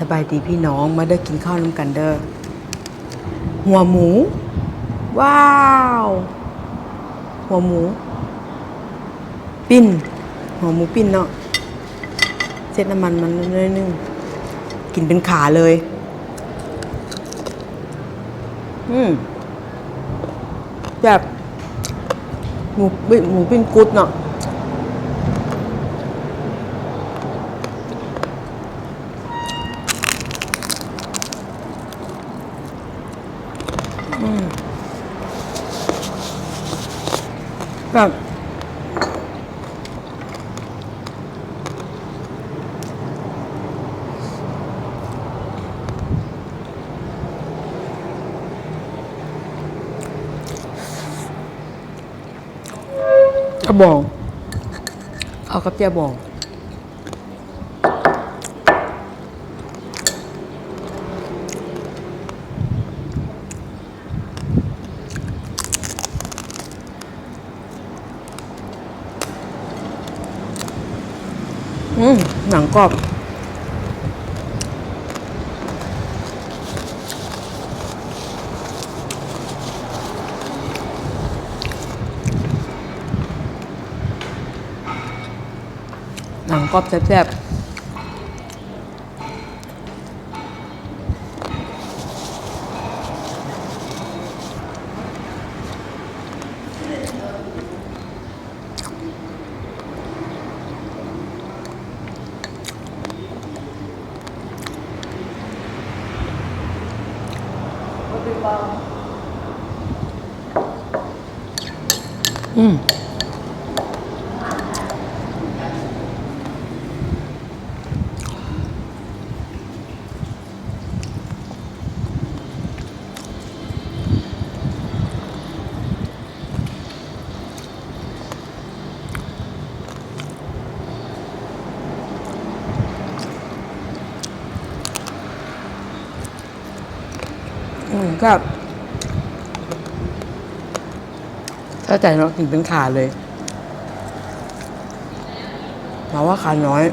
ສະບາຍດີພີ່ນ້ອງ ມາເດີກິນເຂົ້ານຳກັນເດີ. ຫົວໝູ ວ້າວ ຫົວໝູ ປີ້ນ ຫົວໝູປີ້ນເນາະ ເຊັດນ້ຳມັນມັນໜ້ອຍໜຶ່ງ ກິນເປັນຂາເລີຍ. ອືມ ແຊບ ໝູ ໝູປີ້ນກຸດເນາະ. ອືມ ແຊບ. ແຈ່ວບອງ ເຂົ້າກັບແຈ່ວບອງ. ອືມ ໜັງກອບ ໜັງກອບແຊບໆ. ອືມ ອືມ ແຊບ ສະໃຈເນາະ ກິນເປັນຂາເລີຍ ເວົ້າວ່າຂານ້ອຍ.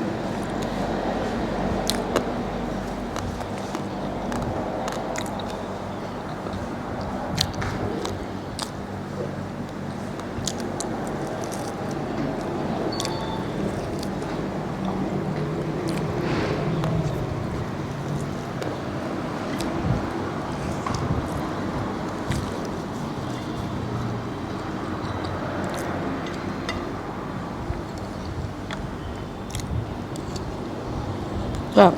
ແຊບ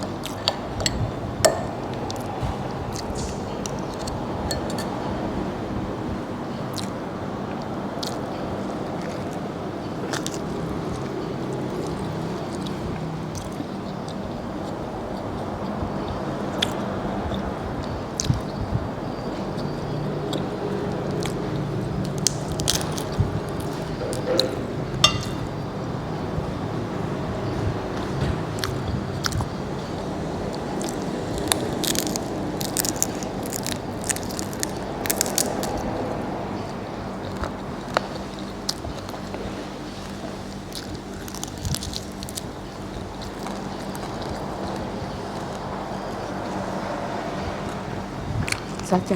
ສະໃຈ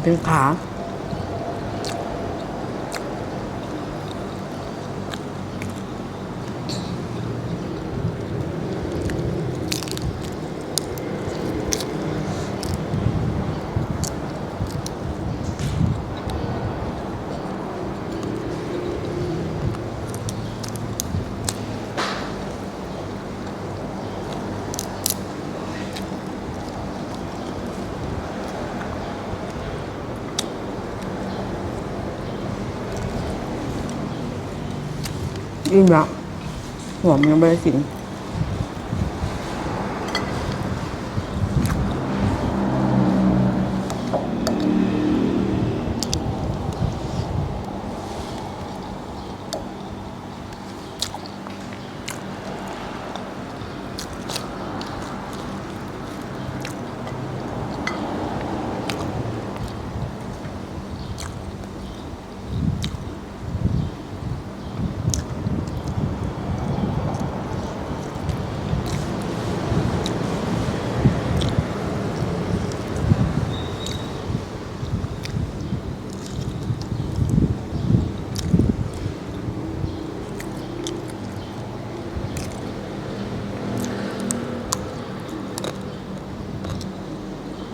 ເປັນຂາ. ອີ່ມລະ ຫອມ ຍັງບໍ່ໄດ້ກິນ. ອ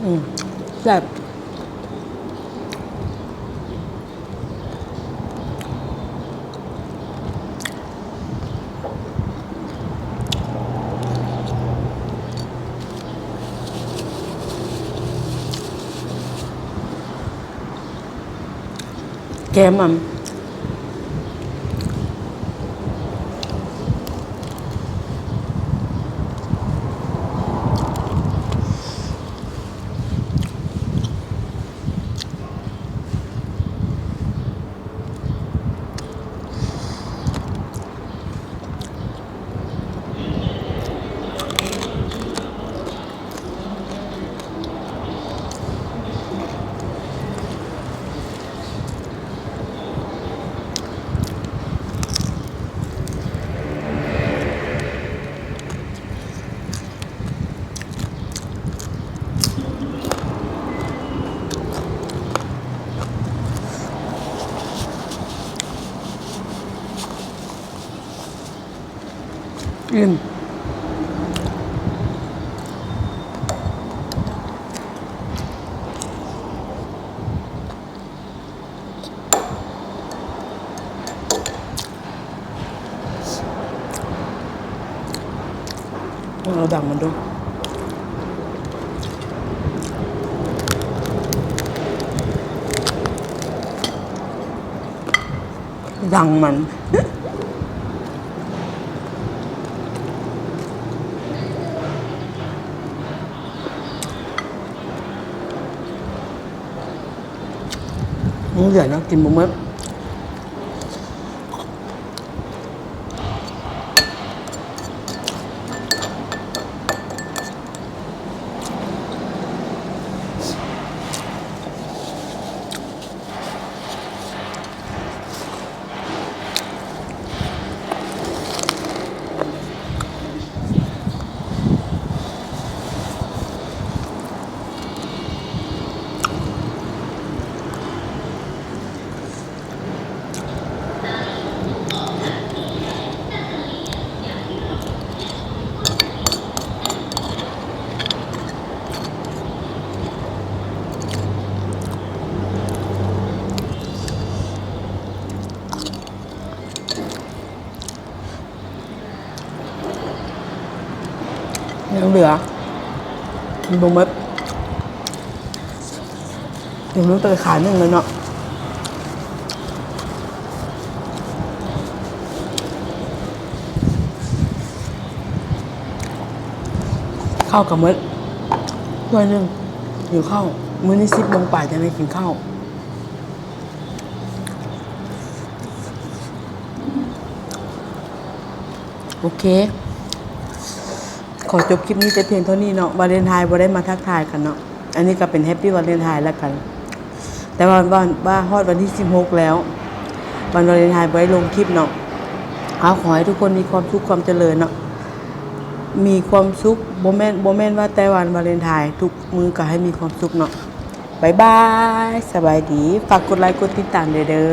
ອືມ ແຊບ. ແກ້ມມັນ ອີ່ມ. ເອົາດັງມັນດູ ດັງມັນ. ຍັງເຫຼືອເນາະ ກິນບໍ່ໝົດ. ຍັງເຫຼືອ ກິນບໍ່ໝົດ ຍັງເຫຼືອແຕ່ຂາໜຶ່ງເລີຍເນາະ. ເຂົ້າກໍໝົດຖ້ວຍໜຶ່ງ ຫິວເຂົ້າ. ມື້ນີ້ສິບໂມງປາຍຈັ່ງໄດ້ກິນເຂົ້າ. ໂອເຄ ຂໍຈົບຄລິບນີ້ແຕ່ພຽງເທົ່ານີ້ເນາະ. ວາເລັນທາຍບໍ່ໄດ້ມາທັກທາຍກັນເນາະ. ອັນນີ້ກໍເປັນແຮັບປີວາເລັນທາຍແລ້ວກັນ. ແຕ່ວ່າ ວ່າ ວ່າຮອດວັນທີສິບຫົກແລ້ວ ວັນວາເລັນທາຍບໍ່ໄດ້ລົງຄລິບເນາະ. ເອົາ ຂໍໃຫ້ທຸກຄົນມີຄວາມສຸກຄວາມຈະເລີນເນາະ. ມີຄວາມສຸກ ບໍ່ແມ່ນ ບໍ່ແມ່ນວ່າແຕ່ວັນວາເລັນທາຍ ທຸກມື້ກໍໃຫ້ມີຄວາມສຸກເນາະ. ບາຍບາຍ ສະບາຍດີ. ຝາກກົດໄລກົດຕິດຕາມແດ່ເດີ.